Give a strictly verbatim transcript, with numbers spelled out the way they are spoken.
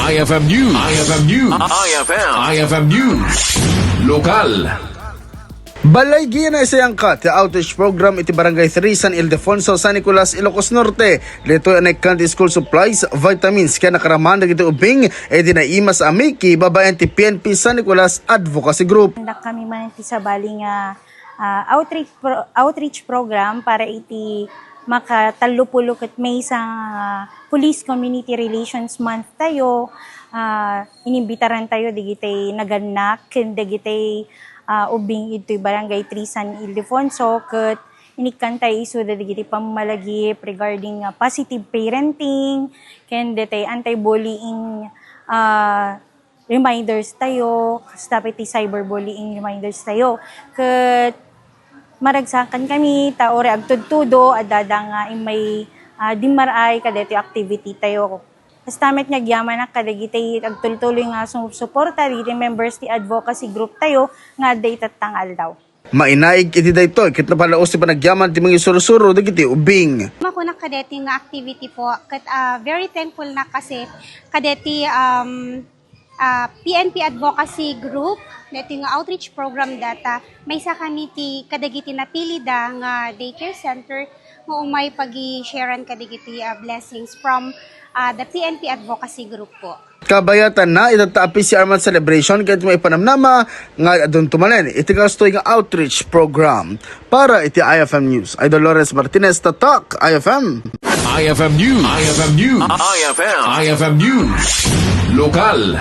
I F M News. I F M News. I F M. I F M News. Lokal. Balay gina isayangka ti outreach program iti Barangay three San Ildefonso, San Nicolas, Ilocos Norte. Ditoy a naikkan ti school supplies, vitamins, ken nakaraman dagiti ubbing, iti naimas a Mickey, babaen ti P N P San Nicolas Advocacy Group. Anda kami man ti sabali nga, ah, outreach pro-, outreach program para iti makatallopulo ket maysa nga Police Community Relations Month tayo. Ah, inimbitaran tayo dagiti nagannak ken dagiti, ah, ubbing itoy Barangay three San Ildefonso ket inikkan tayo isu dagiti pammalagip regarding, ah, positive parenting ken dagiti anti-bullying, ah, reminders tayo, stop iti cyberbullying reminders tayo. Ket maragsakan kami, ta uray agtudtudo, adda nga immay, ah, dimmaray kadaytoy activity tayo. Basta met nga agyamanak kadagiti agtultuloy nga sumusuporta, dagiti members ti advocacy group tayo nga adda itatta nga aldaw. Mainaig iti daytoy ket napalaos ti panagyaman ti mangisursuro dagiti ubbing. Makunak kadeti nga activity po, ket, ah, very thankful na kasi kadeti, um, ah, P N P Advocacy Group, deti nga outreach program data, maysa kami ti kadagiti napilida nga daycare center nga umay pagi-sharean kadagiti, ah, blessings from, ah, the P N P Advocacy Group po. Kabayatanna, itatta a P C R month celebration ket maipanamnama nga adunto manen iti kastoy nga outreach program. Para iti I F M News, I Dolores Martinez, Tatak, I F M. I F M News. I F M News. I F M. I F M News. Lokal.